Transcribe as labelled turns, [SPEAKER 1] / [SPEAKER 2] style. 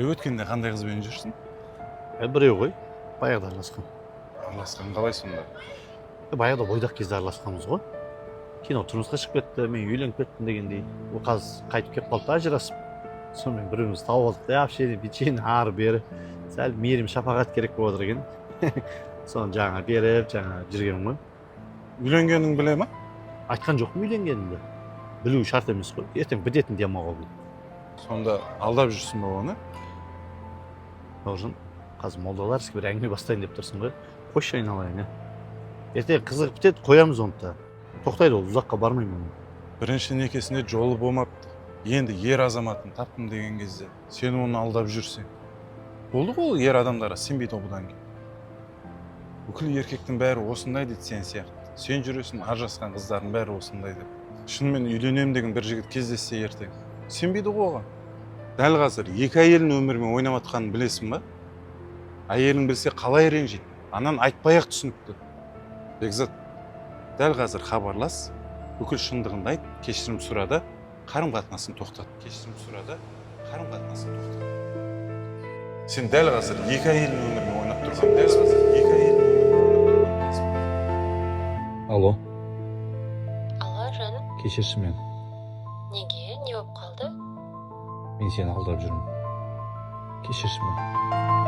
[SPEAKER 1] Өткенде қандай қызбен жүрсің?
[SPEAKER 2] Біреу ғой, баяғыда араласқан.
[SPEAKER 1] Араласқан қалай сонда?
[SPEAKER 2] Баяғыда бойдақ кезде араласқанбыз ғой. Кейін ол тұрмысқа шығып кетті, мен үйленіп кеттім дегендей. Ол қазір қайтып келіп қалды да, ажырасып. Сонымен бір бірімізді тауып алдық та, общение, печенье, ары бері. Сәл мейірім шапағат керек болып отыр екен. Соны жаңа беріп, жаңа жүргенмін ғой.
[SPEAKER 1] Үйленгенің біле ма?
[SPEAKER 2] Айтқан жоқпын үйленгенімді. Білу шарт емес қой. Ертең бітетін тема ғой бұл.
[SPEAKER 1] Сонда алдап жүрсің ба оны?
[SPEAKER 2] Бауыржан, қазір молдаларский бір әңгіме бастайын деп тұрсың ғой. Қойшы, айналайын, ә. Ертең қызығып бітеді, қоямыз оны да. Тоқтайды ол, ұзаққа бармаймын мен.
[SPEAKER 1] Бірінші некесінде жолы болмапты. Енді ер азаматын таптым деген кезде сен оны алдап жүрсең. Болды ғой, ол ер адамдарға сенбейді ғой бұдан кейін. Бүкіл еркектің бәрі осындай дейді сен сияқты. Сен жүресің, ажырасқан қыздардың бәрі осындай деп. Шынымен үйленемін деген бір жігіт кездессе ертең, сенбейді ғой оған. Дәл қазір екі әйелдің өмірімен ойнап жатқанын білесің ба? Әйелің білсе, қалай ренжиді? Анан айтпай ақ түсінікті. Бекзат, дәл қазір хабарлас, бүкіл шындығыңды айт, кешірім сұра да, қарым қатынасын тоқтат. Кешірім сұра да, қарым қатынасын тоқтат. Сен дәл қазір екі әйелдің өмірімен ойнап тұрған, дәл қазір екі әйелдің өмірімен ойнап тұрған білесің ба?
[SPEAKER 2] Алло.
[SPEAKER 3] Алло, жаным.
[SPEAKER 2] Кешірші мені.
[SPEAKER 3] Неге, не болып қалды?
[SPEAKER 2] Мен сені алдап жүрмін. Кешірші мені.